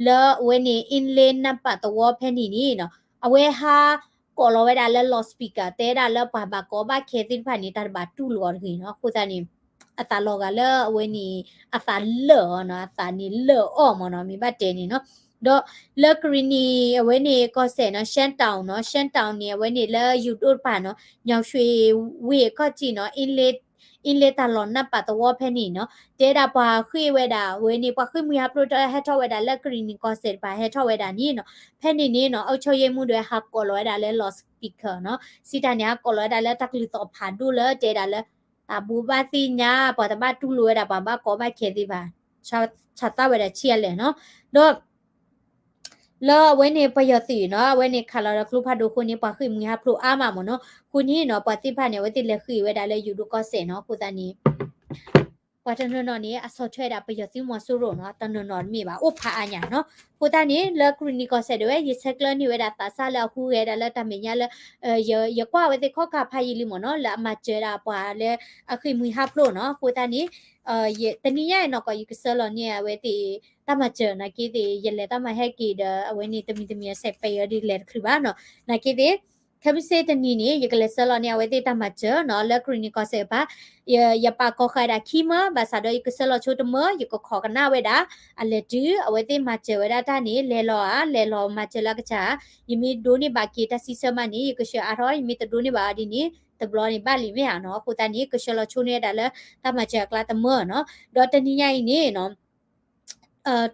လၢအဝဲန့ၣ် အ့လ့နၢ်ပာ်သဝီဖဲန့ၣ်န့ၣ်နီၤ အဝဲဟးကိးလီၤဝဲဒၣ်လၢ loudspeaker တဲဒၣ်လၢပှၤဘၣ်ကီဘၣ်ခဲသ့ၣ်တဖၣ်န့ၣ် တၢ်တဘၣ်တူၢ်လိာ်အီၤတဂ့ၤနီၤ အဃိသတးန့ၣ် အသးလီၤဂာ်လၢအဝဲန့ၣ် အသးလၢာ်အီၤနီၤ အသးန့ၣ်လၢာ်အီၤမ့ၢ်နီၤ မ့ၢ်ဘၣ်တဲန့ၣ်နီၤ ဒီးလၢကရံၣ်နံၣ်အဝဲန့ၣ်ကီၢ်စဲၣ်နီၤ ရှမ်းတောင်နီၤ ရှမ်းတောင်န့ၣ် အဝဲန့ၣ်လၢယိၤဒိၣ်တဖၣ်နီၤ ညောင်ရွှေဝင်းအခီၣ်ထံးနီၤ အ့လ့တၢ်လီၢ်နၢ်ပာ်သဝီဖဲန့ၣ်နီၤ တဲဒၣ်ပှၤဃ့ၢ်ဝဲဒၣ် အဝဲန့ၣ် ပှၤဃ့ၢ်မှံဟးဖျိးဟဲထီၣ်ဝဲဒၣ်လၢကရံၣ်နံၣ်ကီၢ်စဲၣ်တဖၣ် ဟဲထီၣ်ဝဲဒၣ်န့ၣ်နီၤ ဖဲန့ၣ်န့ၣ်နီၤ အုပ်ချုပ်ရေးမှူး ဒၣ်ဝဲဟးကိးလီၤဝဲဒၣ်လၢ loudspeaker နီၤ စံးတၢ်န့ၣ် ဟးကိးလီၤဝဲဒၣ်လၢတၢ်ကလုၢ်သီၣ်ဖးဒိၣ်လၢတဲဒၣ်လၢ တၢ်ဘိးဘၣ်သ့ၣ်ညါ ပှၤတဘၣ်တူၢ်လိာ်ဝဲဒၣ်ပှၤဘၣ်ကီဘၣ်ခဲသ့ၣ်တဖၣ် ဆးသးဝဲဒၣ်ဆံးအါလဲၣ်နီၤ ဒီး လၢအဝဲန့ၣ်ပယီၤသုးနီၤ အဝဲန့ၣ်ခးလီၤဒီးကျိဖးဒိၣ်အဃိန့ၣ် ပှၤဃ့ၢ်မှံဟးဖျိးအါမးမ့ၢ်နီၤ အဃိန့ၣ်နီၤ ပှၤသ့ၣ်တဖၣ်န့ၣ် အဝဲသ့ၣ်လဲၤဃ့ၢ်ဝဲဒၣ်လၢယိၤဒိၣ်ကီၢ်စဲၣ်နီၤ အဃိသတးန့ၣ် ပှၤတနီၤနီၤန့ၣ် အဆီၣ်ထွဲဒၣ်ပယီၤသုးမီၤစိရိၤနီၤ တနီၤနီၤတမ့ၢ်ဘၣ် အိၣ်ဖးအါညါနီၤ အဃိသတးန့ၣ် လၢကရံၣ်နံၣ်ကီၢ်စဲၣ်ဒၣ်ဝဲ ယဆဲးကျၢန့ၢ်ဝဲဒၣ်သးစၢ်လၢအဟူးဂဲၤဒၣ်လၢတၢ်မဲာ်ညါလၢ ယကွၢ်ဝဲသ့ၣ်ခီၣ်ခါဖးယံာ်လံမ့ၢ်နီၤ လၢအမၤစၢၤဒၣ်ပှၤလၢအဃ့ၢ်မှံဟးဖျိးနီၤ အဃိသတးန့ၣ် တနံၤညါအံၤနီၢ်ကီၢ် ယကဆှၢလီၤန့ၢ်အဝဲသ့ၣ် တၢ်မၤစၢၤနာ်က့သ့ၣ် ယလဲၤတၢ်မၤဟဲက့ၤဒီး အဝဲန့ၣ်တမံၤတမံၤအစဲးပဲာ်အီၤဒ်လဲၣ်တချုးဘၣ်နီၤ နာ်က့သ့ၣ် ခဲမုၢ်ဆ့ၣ်တနံၤန့ၣ် ယကလဲၤဆှၢလီၤန့ၢ်အဝဲသ့ၣ်တၢ်မၤစၢၤနီၤ လၢကရံၣ်နံၤကီၢ်စဲၣ်အပူၤ, ယပာ်ကီၤဃာ်ဒၣ်ခံမၢ ဘၣ်ဆၣ်ဒီးယကဆှၢလီၤဆိတမၢ ယကခိးကနၣ်ဝဲဒၣ် အလဲၤတုၤအဝဲသ့ၣ်မၤစၢၤဝဲဒၣ်တၢ်န့ၣ် လဲၤလီၤဧါ လဲၤလီၤမၤစၢၤလၢအကစၢ်ဧါ, ယမ့ၢ်ဒိးန့ၢ်ဘၣ်က့ၤတၢ်စံးဆၢမးန့ၣ် ယကဆှၢအါထီၣ်, ယမ့ၢ်တဒိးန့ၢ်ဘၣ်အီၤဒ်န့ၣ် တဘျီန့ၣ်ဘၣ်လံမ့ၢ်ဧါနီၤ, အဃိသတးန့ၣ် ကဆှၢလီၤဆိန့ၢ်ဝဲဒၣ်လၢ တၢ်မၤစၢၤအကျါတမၢနီၤ, ဒီးတနံၤညါအံၤန့ၣ်နီၤ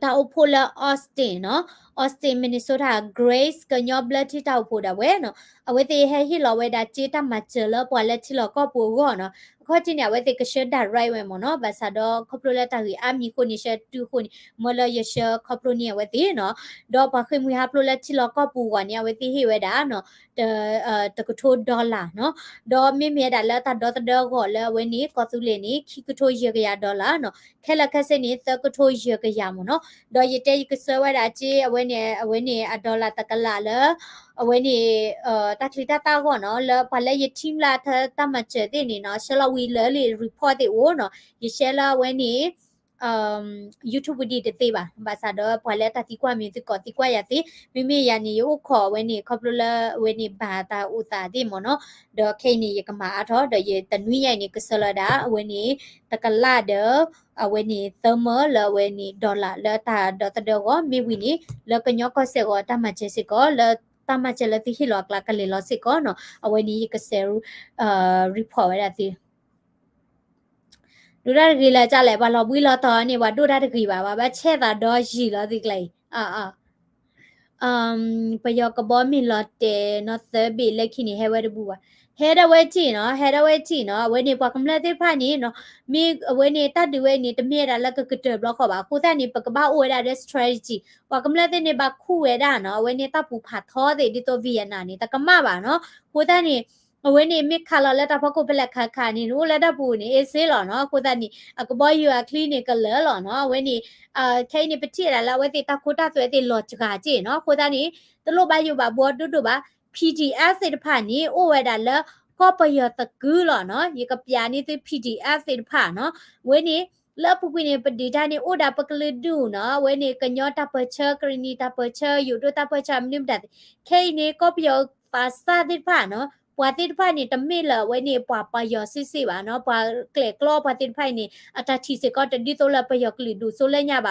တၢ်အိၣ်ဖှိၣ်လၢ Austin နီၤ, Austin Minnesota Grace ကညီဘျၢထံတၢ်အိၣ်ဖှိၣ်ဒၣ်ဝဲနီၤ, အဝဲသ့ၣ်ဟဲဟ့ၣ်လီၤဝဲဒၣ်စ့တၢ်မၤစၢၤလၢပှၤလၢထံလီၢ်ကီၢ်ပူၤအဂီၢ်နီၤ, အခီၣ်ထံးန့ၣ် အဝဲသ့ၣ်ကဆှၢ direct ဝဲမ့ၢ်နီၤ, ဘၣ်ဆၣ်ဒီးခီဖျိလၢတၢ်ဂ့ၢ်အါမံၤအဃိန့ၣ် ဆှၢတုၤအဃိန့ၣ် မၢလၢယဆှၢခီဖျိန့ၢ်အဝဲသ့ၣ်နီၤ, ဒီးပှၤဃ့ၢ်မှံဟးဖျိးလၢထံလီၢ်ကီၢ်ပူၤအဂီၢ်န့ၣ် အဝဲသ့ၣ်ဟ့ၣ်ဝဲဒၣ်နီၤ တကထိ dollar နီၤ, ဒီးမ့မ့ၢ်ဝဲဒၣ်လၢတၢ်ဒီသဒၢအဂီၢ်လၢအဝဲန့ၣ် ကီၢ်သူလ့ၤန့ၣ် ခံကထိယဲၢ်ကယၤ dollar နီၤ, ခဲလၢာ်ခဲဆ့န့ၣ် သၢကထိယဲၢ်ကယၤမ့ၢ်နီၤ, ဒီးယတဲယကဆှၢဝဲဒၣ်စ့ အဝဲန့ၣ် အဝဲန့ၣ်အ dollar တကလးလၢ အဝဲန့ၣ် တၢ်ချံတၢ်သၣ်အဂီၢ်နီၤ, လၢပှၤလၢယ team လၢတၢ်မၤစၢၤသ့ၣ်န့ၣ်နီၤ, ဆှၢလီၤဝံၤလၢလံ report သ့ၣ်အိၣ်နီၤ, ယဆှၢလၢအဝဲန့ၣ် YouTube ဒံးတသ့ဘၣ်, ဘၣ်ဆၣ်ဒီးပှၤလၢတၢ်သံကွၢ်မ့ၢ်သုကိးသံကွၢ်ယၤသ့, မ့မ့ၢ်ယၤန့ၣ် ယအိၣ်ခိးအဝဲန့ၣ် ခီဖျိလၢအဝဲန့ၣ်ဘၣ်တၢ်အိၣ်သးသ့ၣ်မ့ၢ်နီၤ, ဒီးခဲအံၤန့ၣ် ယကမၤအါထီၣ် ဒီးယတနွံညါအံၤန့ၣ် ကဆှၢလီၤဝဲဒၣ် အဝဲန့ၣ် တကလးဒီး အဝဲန့ၣ်သၢမၢလၢအဝဲန့ၣ် dollar လၢတၢ်ဒီသဒၢအဂီၢ်, မ့ၢ်ဝံၤန့ၣ် လၢကညီကီၢ်စဲၣ်အဂီၢ်တၢ်မၤစၢၤစ့ၢ်ကီး လၢတၢ်မၤစၢၤလၢသုဟ့ၣ်လီၤအကျါကလဲၤလီၤစ့ၢ်ကီးနီၤ, အဝဲန့ၣ်ယကဆဲး report ဝဲဒၣ်သု ဒိၣ်တၢ်တဂ့ၤလၢကလဲၣ်, ပှၤလီၤဘှံးလီၤတီၤန့ၣ် ပှၤဒိၣ်တၢ်တဂ့ၤဘၣ်, ပှၤဘၣ်ဆဲးသးဒီယံာ်လီၤသုကျါအံၤ, ပယီၤကဘီမ့ၢ်လီၤတဲာ်နီၤသၢဘ့ၣ်လၢခံန့ၣ် ဟဲဝဲတဘူၣ်ဘၣ်, ဟဲဒၣ်ဝဲထံၣ်နီၤ, ဟဲဒၣ်ဝဲထံၣ်နီၤ, အဝဲန့ၣ်ပှၤကမျၢၢ်သ့ၣ်တဖၣ်န့ၣ်နီၤ, မ့ၢ်အဝဲန့ၣ်တၢ်ဒုးဝဲန့ၣ် တမ့ၢ်ဝဲဒၣ်လၢကကတၢၢ်ဘျီဃီဘၣ်, အဃိသတးန့ၣ် ပကဘၣ်အိၣ်ဝဲဒၣ်ဒီး strategy, ပှၤကမျၢၢ်သ့ၣ်န့ၣ် ဘၣ်ခူၣ်ဝဲဒၣ်နီၤ, အဝဲန့ၣ်တၢ်ပူၤဖးထီသ့ၣ် ဒ်သိး Vietnam န့ၣ် တကမၣ်ဘၣ်နီၤ, အဃိသတးန့ၣ် အဝဲန့ၣ်မ့ၢ်ခးလီၤလၢတၢ်ဖီခိၣ်ဖဲလဲၣ်ခါခါန့ၣ် နအိၣ်လၢတၢ်ပူၤန့ၣ် အ့စ့လီၤနီၤ, အဃိသတးန့ၣ် အကဘီယူၤအချံန့ၣ်ကလၢာ်လီၤနီၤ, အဝဲန့ၣ် ခဲအံၤန့ၣ် ပထံၣ်ဒၣ်လၢအဝဲသ့ၣ်တၢ်ခိတၢ်သွဲသ့ၣ်လီၤစှၤက့ၢ်နီၤ, အဃိသတးန့ၣ် တလိၣ်ဘၣ်ယိၣ်ဘၣ်ဘှီဒိၣ်ဒိၣ်ဘၣ်, P D F သ့ၣ်တဖၣ်န့ၣ် အိၣ်ဝဲဒၣ်လၢကီၢ်ပယီၤသကုၤလီၤနီၤ, ယကပျးန့ၢ်သု P D F သ့ၣ်တဖၣ်နီၤ, အဝဲန့ၣ် လၢအပူၤကွံာ်န့ၣ် ပဒုးတၢ်န့ၣ် အိၣ်ဒၣ်ပကလုာ်ဒူၣ်နီၤ, အဝဲန့ၣ် ကညီတ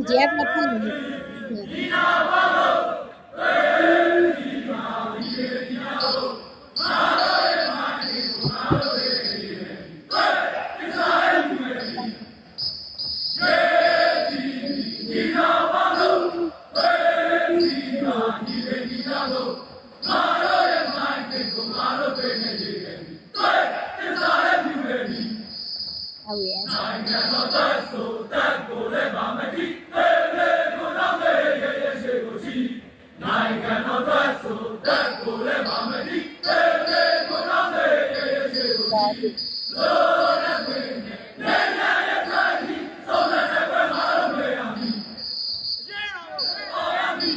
ၢ်ပၢၢ်ဆၢ ကရံၣ်နံၤတၢ်ပၢၢ်ဆၢ ယိၤဒိၣ်တၢ်ပၢၢ်ဆၢ မနုၤမတၤသ့ၣ်, ခဲအံၤန့ၣ် ကီၢ်ပယီၤသးစၢ်သ့ၣ်တဖၣ်နီၤ, ပှၤသ့ၣ်တဖၣ်န့ၣ် တမ့ၢ်လၢအဝဲန့ၣ် ပှၤပယီၤစ့ၢ်စ့ၢ်ဘၣ်နီၤ, ပှၤကျဲးကျီပှၤသ့ၣ်တဖၣ်အံၤန့ၣ် အတၢ်ထံၣ်စ့ၢ်ကီးတဒ်သိးလၢပယီၤကလုာ်ဒူၣ် စိလၢညါဘၣ်လီၤဆီနီၤ, အဲၣ်ဒိးတၢ်သဘျ့လၢပှၤကိးဂၤဒဲးအဂီၢ်နီၤ, အဃိသတးန့ၣ် ယကပျးန့ၢ်သုထံၣ်နီၤ အိၣ်ဒီဒူၣ်ဒံးနီၤ, အဝဲန့ၣ် PDF လၢဖီၣ်န့ၣ် အဝဲ ဖးထီ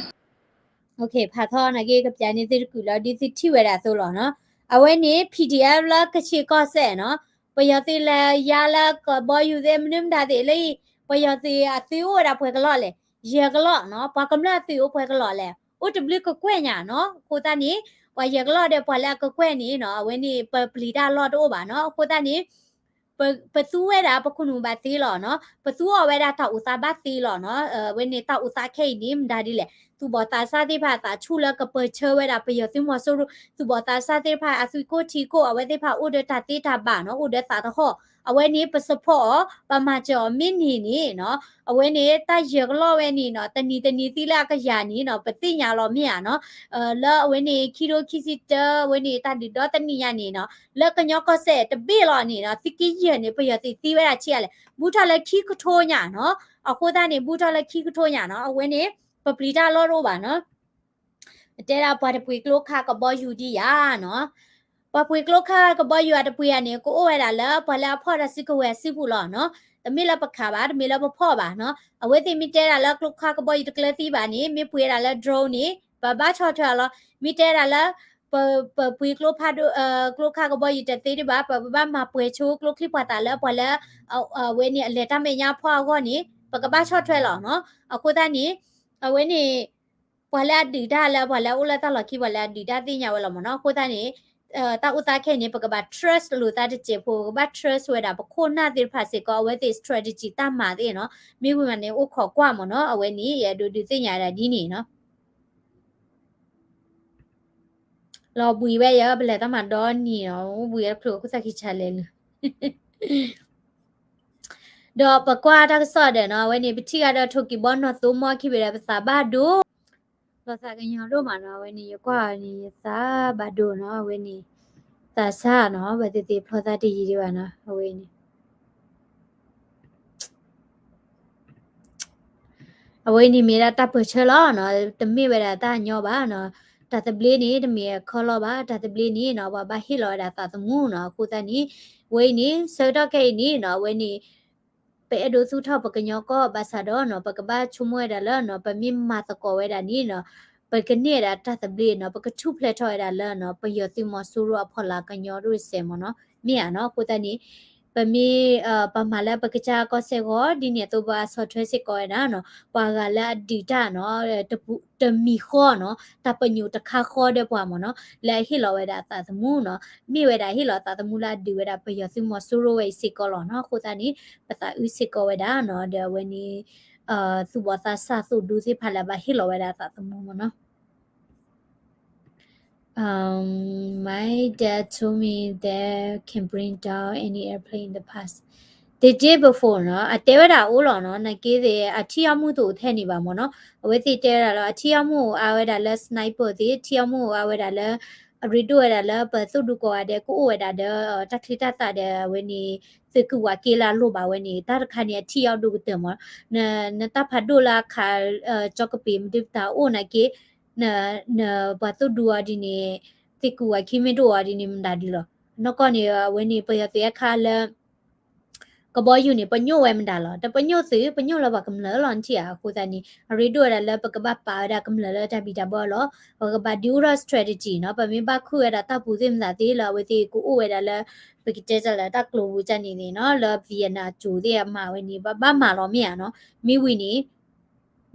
နာ်က့ ကပျးန့ၢ်သုတကုာ်လီၤ ဒ်သုထံၣ်ဝဲဒၣ်အသိးလီၤနီၤ, အဝဲန့ၣ် PDF လၢကဆ့ကီၢ်စဲၣ်နီၤ, ပယီၤသုးလဲၤယါလၢကဘီယူၤသ့ၣ်မနုၤမတၤသ့ၣ်လၢအံၤ, ပယီၤသုးအသုးအိၣ်ဝဲဒၣ်ပှဲၤကလီၢ်လဲၣ်, ယဲၢ်ကလီၢ်နီၤ, ပှၤကမျၢၢ်အသုးအိၣ်ပှဲၤကလီၢ်လဲၣ်, အိၣ်တဘျုးကကွဲၢ်ညါနီၤ, အဃိသတးန့ၣ် ပှၤယဲၢ်ကလီၢ်ဒီးပှၤလၢအကကွဲၢ်န့ၣ်နီၤ, အဝဲန့ၣ် ပပျံၤတၢ်လီၢ်တအိၣ်ဘၣ်နီၤ, အဃိသတးန့ၣ် ပသူဝဲဒၣ်ပခိၣ်နူာ်ဘၣ်သ့လီၤနီၤ, ပသူအီၤဝဲဒၣ်တၢ်အိၣ်သးဘၣ်သ့လီၤနီၤ, အဝဲန့ၣ်တၢ်အိၣ်သးခဲအံၤန့ၣ် မတၤဒ်လဲၣ်, သူၣ်ဘီၣ်သးစၢ်သ့ၣ်တဖၣ်အသးဆူၣ်လၢကပၢၢ်ဆၢဝဲဒၣ်ပယီၤသုးမီၤစိရိၤ, သူၣ်ဘီၣ်သးစၢ်သ့ၣ်တဖၣ်အသွံၣ်ကိၢ်ထံကိၢ် အဝဲသ့ၣ်တဖၣ်အိၣ်ဒီးတၢ်သ့တၢ်ဘၣ်နီၤ, အိၣ်ဒီးသးသဟီၣ်, အဝဲန့ၣ် ပ support အီၤ, ပမၤစၢၤအီၤမ့ၢ်န့ၢ်န့ၣ်နီၤ, အဝဲန့ၣ် တၢ်ယဲၢ်ကလီၢ်ဝဲန့ၣ်နီၤ, တနံၤတနံၤသံလၢအကယၤန့ၣ်နီၤ, ပသ့ၣ်ညါလီၤမ့ၢ်ဧါနီၤ, လၢအဝဲန့ၣ် ခံထိခံဆံတၢ အဝဲန့ၣ် တၢ်ဒုးဒီတနံၣ်ညါန့ၣ်နီၤ, လၢကညီကီၢ်စဲၣ်တဘ့ၣ်လီၤန့ၣ်နီၤ, သံကယဲၢ်န့ၣ် ပယီၤသုးသံဝဲဒၣ်ဆံးအါလဲၣ်, ဘူးထီၣ်လၢခံကထိညါနီၤ, အဃိသတးန့ၣ် ဘူးထီၣ်လၢခံကထိညါနီၤ, အဝဲန့ၣ် ပပျံၤတၢ်လီၢ်တအိၣ်ဘၣ်နီၤ တဲဒၣ်ပှၤတပှ့ၤကျိခါကဘီယူၤဒံးယၤနီၤ, ပှၤပှ့ၤကျိခါကဘီယူၤအတပှ့ၤဧါန့ၣ် ကအိၣ်ဝဲဒၣ်လၢပှၤလၢအဖီၣ်တၢ်စုကဝဲၤအစုပူၤလီၤနီၤ, တမ့ၢ်လၢပခးဘၣ် တမ့ၢ်လၢပဖီၣ်ဘၣ်နီၤ, အဝဲသ့ၣ်မ့ၢ်တဲဒၣ်လၢကျိခါကဘီယူၤတကျၢၤသံဘၣ်န့ၣ် မ့ၢ်ပှ့ၤဒၣ်လၢ drone န့ၣ် ပဘၣ်ဆီၣ်ထွဲအီၤလီၤ, မ့ၢ်တဲဒၣ်လၢ ပပှ့ၤကျိဖးဒိၣ် ကျိခါကဘီယူၤတသ့ဒံးဘၣ်, ပဘၣ်မၤပှဲၤဆိကျိချံပှၤသးလၢပှၤလၢ အဝဲန့ၣ်အလဲၤတၢ်မဲာ်ညါဖီအဂီၢ်န့ၣ် ပကဘၣ်ဆီၣ်ထွဲလီၤနီၤ. အဃိသတးန့ၣ် အဝဲန့ၣ် ပှၤလၢအဒုးတၢ်လၢပှၤလၢအအိၣ်လၢတၢ်လီၢ်ခံ ပှၤလၢအဒုးတၢ်သ့ၣ်ညါဝဲလီၤမ့ၢ်နီၤ. အဃိသတးန့ၣ် တၢ်အိၣ်သးခဲအံၤန့ၣ် ပကဘၣ် trust လိာ်သးတစဲးဖိ, ပကဘၣ် trust ဝဲဒၣ် ပခိၣ်နၢ်သ့ၣ်တဖၣ်စ့ၢ်ကီး အဝဲသ့ၣ် strategy တၢ်မၤသ့ၣ်နီၤ. မ့ၢ်ဝံၤမးန့ၣ် အိၣ်ခိးကွၢ်မ့ၢ်နီၤ. အဝဲန့ၣ် ယအဲၣ်ဒိးဒုးသ့ၣ်ညါဒၣ်ဒ်န့ၣ်နီၤ. လီၤဘှံးဝဲယၤ ပလဲၤတၢ်မၤဒီနံၤနီၤ, ဘှံးဝဲတချုးခိၣ်သၣ်ခံဆါလဲၤလၢ ဒီးပကွၢ်တၢ်ကစီၣ်ဒီးနီၤ, အဝဲန့ၣ် ပထံၣ်ဂၤဒီးထိၣ်ကံၢ်ဘီနီၢ်သိမီခံဘ့ၣ်ဒီး ပသးဘၣ်ဒိ လီၤသးကညီၤဒိၣ်မးနီၤ. အဝဲန့ၣ် ယကွၢ်အီၤန့ၣ် ယသးဘၣ်ဒိနီၤ. အဝဲန့ၣ် သးစၢ်နီၤ, ပသ့သ့ဖျီသးတယံာ်ဒံးဘၣ်နီၤ. အဝဲန့ၣ် အဝဲန့ၣ်မ့ၢ်ဒၣ်တၢ်ပၢၢ်ဆၢလီၤနီၤ, တမ့ၢ်ဝဲဒၣ်တၢ်ညီဘၣ်နီၤ. တၢ်သဘျ့န့ၣ် တမ့ၢ်အခီလီၤဘၣ်, တၢ်သဘျ့န့ၣ်နီၤ ပှၤဘၣ်ဟ့ၣ်လီၤဝဲဒၣ်သးသမူနီၤ. အဃိသတးန့ၣ် အဝဲအံၤန့ၣ် ဆၢကတီၢ်ခဲအံၤန့ၣ်နီၤ, အဝဲန့ၣ် ပအဲၣ်ဒိးသူၣ်ထီၣ်ပကညီကီၢ်ဘၣ်ဆၣ်ဒီးနီၤ, ပကဘၣ်ဆိကမိၣ်ဝဲဒၣ်လၢနီၤ, ပမ့ၢ်မၤသကိးဝဲဒၣ်န့ၣ်နီၤ, ပကန့ၢ်ဝဲဒၣ်တၢ်သဘျ့နီၤ, ပကထူၣ်ဖျဲးထီၣ်ဝဲဒၣ်လၢနီၤ, ပယီၤသုးမီၤစိရိၤအဖီလာ်ကညီဒိၣ်စဲးမ့ၢ်နီၤ, မ့ၢ်ဧါနီၤ. အဃိသတးန့ၣ် ပမ့ၢ် ပမၤလၢပကစၢ်ကီၢ်စဲၣ်ဂီၢ် ဒ်န့ၣ်အသိး ပဆီၣ်ထွဲစ့ၢ်ကီးဝဲဒၣ်နီၤ, ပှၤဂၤလၢအဒုးတၢ်နီၤ, တမံၤဃီနီၤ, တၢ်ပညိၣ်တခါဃီဒီးပှၤမ့ၢ်နီၤ, လၢအဟ့ၣ်လီၤဝဲဒၣ်အသးသမူနီၤ, မ့ၢ်ဝဲဒၣ်ဟ့ၣ်လီၤအသးသမူလၢအဒုးဝဲဒၣ်ပယီၤသုးမီၤစိရိၤဝဲအံၤစ့ၢ်ကီးလီၤနီၤ. အဃိသတးန့ၣ် ပသးအုးစ့ၢ်ကီးဝဲဒၣ်နီၤ, ဒီးအဝဲန့ၣ် သူၣ်ဘီၣ်သးစၢ်သိၣ်ဒူသ့ၣ်တဖၣ်လၢအဘၣ်ဟ့ၣ်လီၤဝဲဒၣ်အသးသမူမ့ၢ်နီၤ. Um, my dad told me they can bring down any airplane in the past. They did before နီၤ, အတဲဝဲဒၣ်အိၣ်လီၤနီၤ, နာ်က့သ့ၣ် အထံၣ်အီၣ်မူတအိၣ်ထဲန့ၣ်ဘၣ်မ့ၢ်နီၤ. အဝဲသ့ၣ်တဲဝဲဒၣ်လီၤ, အထံၣ်အီၣ်မူအိၣ်အါဝဲဒၣ်လၢ sniper သ့ၣ်, ထံၣ်အီၣ်မူအိၣ်အါဝဲဒၣ်လၢ အရ့ဒိၣ်ဝဲဒၣ်လၢပသိၣ်ဒူကိးဂၤဒဲး ကအိၣ်ဝဲဒၣ်ဒီး တၢ်ချံတၢ်သၣ်ဒီး အဝဲန့ၣ် သုးက့ၢ်ဝးက့လၢအလိၣ်ဘၣ်ဝဲန့ၣ် တၢ်တခါန့ၣ် အထံၣ်အီၣ်ဒိၣ်ကတၢၢ်မ့ၢ်နီၤ. နတၢ်ဖးဒိၣ်လၢအခး ကၠီကပ့ၤမ့ၢ်ဒုးပတၢ်အိၣ်နာ်က့ နပှၤသိၣ်ဒူအီၤဒ်န့ၣ် သုးက့ၢ်ဝးက့မ့ၢ်ဒိၣ်အီၤဒ်န့ၣ် မတၤဒုးလီၤ. နီၢ်ကီၢ်န့ၣ် အဝဲန့ၣ် ပယီၤသုးအခါလၢ ကဘီယူၤန့ၣ် ပညိၣ်ဝဲမတၤလီၤ. တပညိၣ်သုး ပညိၣ်လၢပှၤကမျၢၢ်လီၤ နထံၣ်ဧါ. အဃိသတးန့ၣ် အရ့ဒိၣ်ဝဲဒၣ်လၢပကဘၣ်ပာ်ဝဲဒၣ်ကမျၢၢ်လၢတၢ်ဘံၣ်တၢ်ဘၢလီၤ. ပကဘၣ်ဒုးအိၣ်ထီၣ် strategy နီၤ. ပမ့ၢ်ဘၣ်ခုၣ်ဝဲဒၣ်တၢ်ပူၤသ့ၣ်မတၤသ့ၣ်လၢအဝဲသ့ၣ်ကအိၣ်ဝဲဒၣ်လၢ ပကတဲတၢ်လၢတၢ်ကျိၤပူၤကန့ၣ်သ့ၣ်နီၤ, လၢ Vietnam ကၠိၤသ့ၣ်အမၤဝဲန့ၣ် ဘၣ်မၤလီၤမ့ၢ်ဧါနီၤ. မ့ၢ်ဝံၤန့ၣ်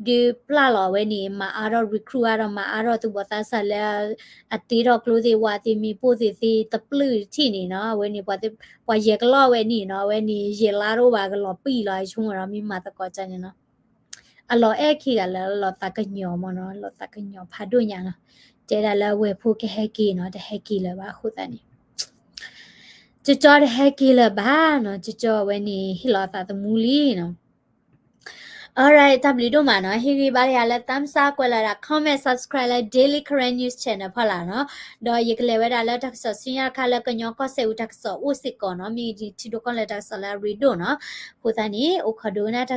ဒုးပျၢ်လီၤဝဲန့ၣ် မၤအါထီၣ် recruit အါထီၣ် မၤအါထီၣ်သူၣ်ဘီၣ်သးစၢ်လၢ အတ့ထီၣ်ကျိသ့ၣ် ဝးသ့ၣ် မ့ၣ်ပိၢ်သ့ၣ်သ့ၣ်တပျုၢ်ထံၣ်န့ၣ်နီၤ. အဝဲန့ၣ် ပှၤယဲၢ်ကလီၢ်ဝဲန့ၣ်နီၤ, အဝဲန့ၣ် ယဲၢ်လါတအိၣ်ဘၣ် ကလီၤပံာ်လီၤ ဆိကမိၣ်ဒီး မ့ၢ်မၤသကိးတၢ်န့ၣ်နီၤ. အလီၤအဲၣ်ခံဂၤလၢ လီၤသးကညီၤမ့ၢ်နီၤ, လီၤသးကညီၤဖးဒိၣ်ညါနီၤ. တဲဒၣ်လၢဝဲၢ်ဖိကဟဲက့ၤနီၤ, တဟဲက့ၤလၢၤဘၣ်အဃိသတးန့ၣ် ကၠီကၠီတဟဲက့ၤလၢၤဘၣ်နီၤ, ကၠီကၠီအဝဲန့ၣ် ဟ့ၣ်လီၤအသးသမူလံနီၤ. Alright, တၢ်ဘျုးဒိၣ်မးနီၤ, ဟ့ၣ်ဂံၢ်ဘါယၤလၢ thumbs up ကွဲးလီၤဒၣ် comment, subscribe လၢ Daily Karen News Channel ဖီလာ်နီၤ. ဒီးယကလဲၤဝဲဒၣ်လၢတၢ်ကစီၣ်ဆူညါတခါလၢကညီကီၢ်စဲၣ်အူတၢ်ကစီၣ်အိၣ်စ့ၢ်ကီးနီၤ, မ့ၢ်ယထံၣ်ဒိၣ်ကီၢ်လၢတၢ်ကစီၣ်လၢအရ့ဒိၣ်နီၤ. အဃိသတးန့ၣ် အိၣ်ခိးဒိကနၣ်တၢ်